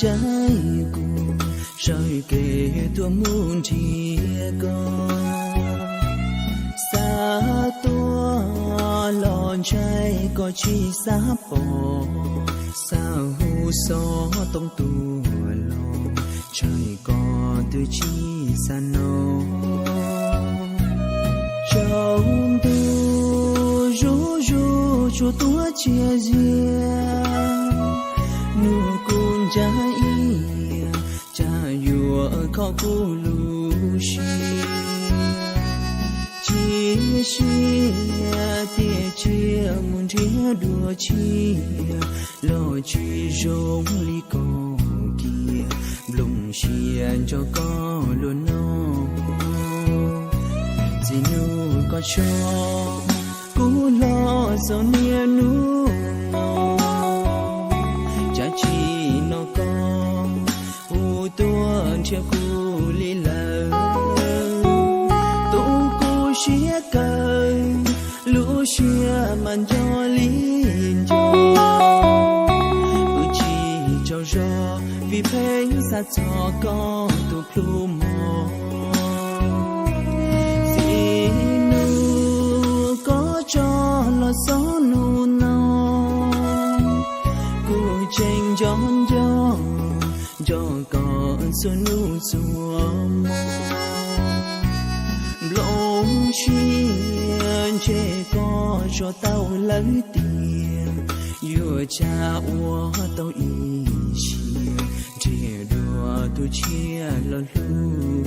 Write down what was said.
Ntsib kuv sawv kev tuaj mus nrhiav koj, xav tuaj los ntshai koj tsis xav pom, xav hu xov tooj tuaj los ntshai koj twb tsis xav nov. Tsaus ntuj zuj zus tsuas tuaj txias zias, nug kuv ntsa ib yam, cas yuav kho kuv lub siab. Tsis siab tiam sis mus nrhiav dua tshiab los tsis zoo li koj cia, nplooj siab nco koj luag no. Txij hnub koj tso kuv los txog niaj hnub no, cas tsis hnov koj hu tuaj nrhiav kuv li lawm. Tub kuv siab kawg, lub siab mas nco li nco, wb tsis tsaug zog vim pheej xav txog koj tus plhu mog. Txij hnub koj tso los txog hnub no, kuv tseem nco nco nco koj txhua hnub txhua hmo. Nplooj siab ntshe koj tso tau lawm tiag, yuav tsa ua tau ib siab nrhiav dua tus tshiab los hlub.